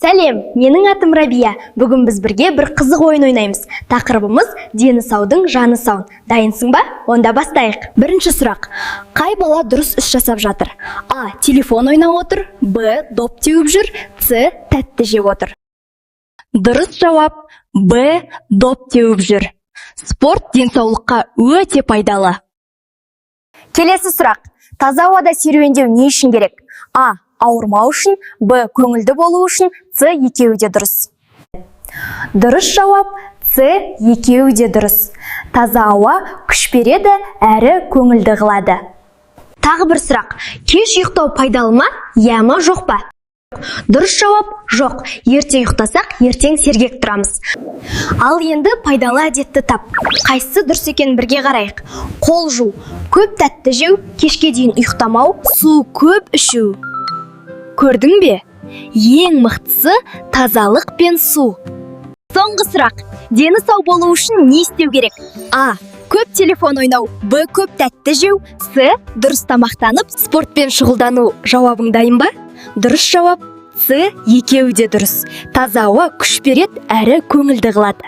Сәлем, менің атым Рабия. Бүгін біз бірге бір қызық ойын ойнаймыз. Тақырыбымыз: дені саудың жаны сау. Дайынсың ба? Онда бастайық. Бірінші сұрақ. Қай бала дұрыс іс жасап жатыр? А. Телефон ойнап отыр. Б. Доп теуіп жүр. С. Тәтті жеп отыр. Дұрыс жауап: Б. Доп теуіп жүр. Спорт денсаулыққа өте пайдалы. Келесі сұрақ. Таза ауада серуендеу не үшін керек? А. Ауырмау үшін, Б. Көңілді болу үшін, С. Екеуі де дұрыс. Дұрыс жауап: С. Екеуі де дұрыс. Таза ауа күш береді әрі көңілді қылады. Тағы бір сұрақ. Кеш ұйықтау пайдалы ма? Иә ма, жоқ па? Дұрыс жауап: жоқ. Ерте ұйықтасақ, ертең сергек тұрамыз. Ал енді пайдалы әдетті тап. Қайсысы дұрыс екенін бірге қарайық. Қол жу, көп тәтті жеу, кешке дейін ұйықтамау, су көп ішу. Көрдің бе? Ең мықтысы – тазалық пен су. Соңғы сұрақ. Дені сау болу үшін не істеу керек? А. Көп телефон ойнау, Б. Көп тәтті жеу, С. Дұрыс тамақтанып, спортпен шұғылдану. Жауабың дайын ба? Дұрыс жауап: С. Екеуі де дұрыс. Таза ауа күш береді әрі көңілді қылады.